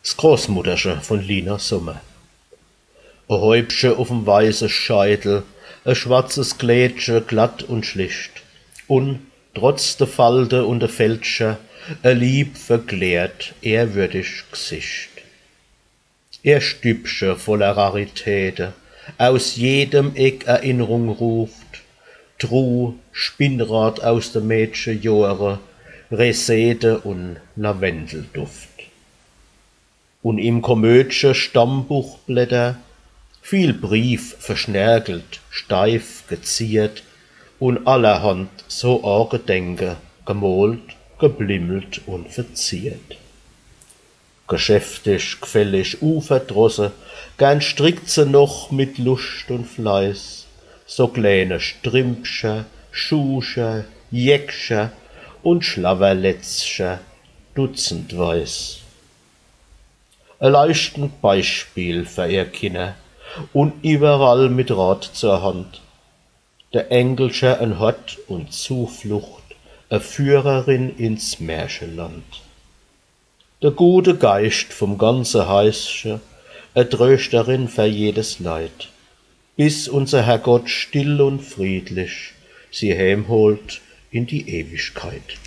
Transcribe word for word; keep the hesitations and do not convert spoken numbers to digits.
S Großmuttersche von Lina Sommer. E Häubche uff'm weiße Scheitel, e schwarzes Kleedche, glatt und schlicht. Und trotz de Falte und de Fältcher, e lieb, verklärt, ehrwürdig G'sicht. Ehr Stübche voller Raritäte, aus jedem Eck Erinnerung ruft, Truh, Spinnrad aus de Mädchejohre, Resede und Lavendelduft. Und im Kommödche Stammbuchblätter, viel Brief verschnärgelt, steif geziert und allerhand so Agedenke, gemolt, geblimmelt und verziert. Geschäftig, g'fällig, uverdrosse, gern strickt se noch mit Luscht und Fleiß, so kleine Strimpcher, Schuhcher, Jäckcher und Schlawwerlätzcher dutzendweis. E leuchtend Beispiel für ehr Kinner und iwwerall mit Rat zur Hand. De Enkelcher en Hort und Zuflucht, e Führerin ins Märcheland. De gute Geischt vom ganze Heische, e Tröschterin für jedes Leid, bis unser Herrgott still und friedlich sie heimholt in die Ewigkeit.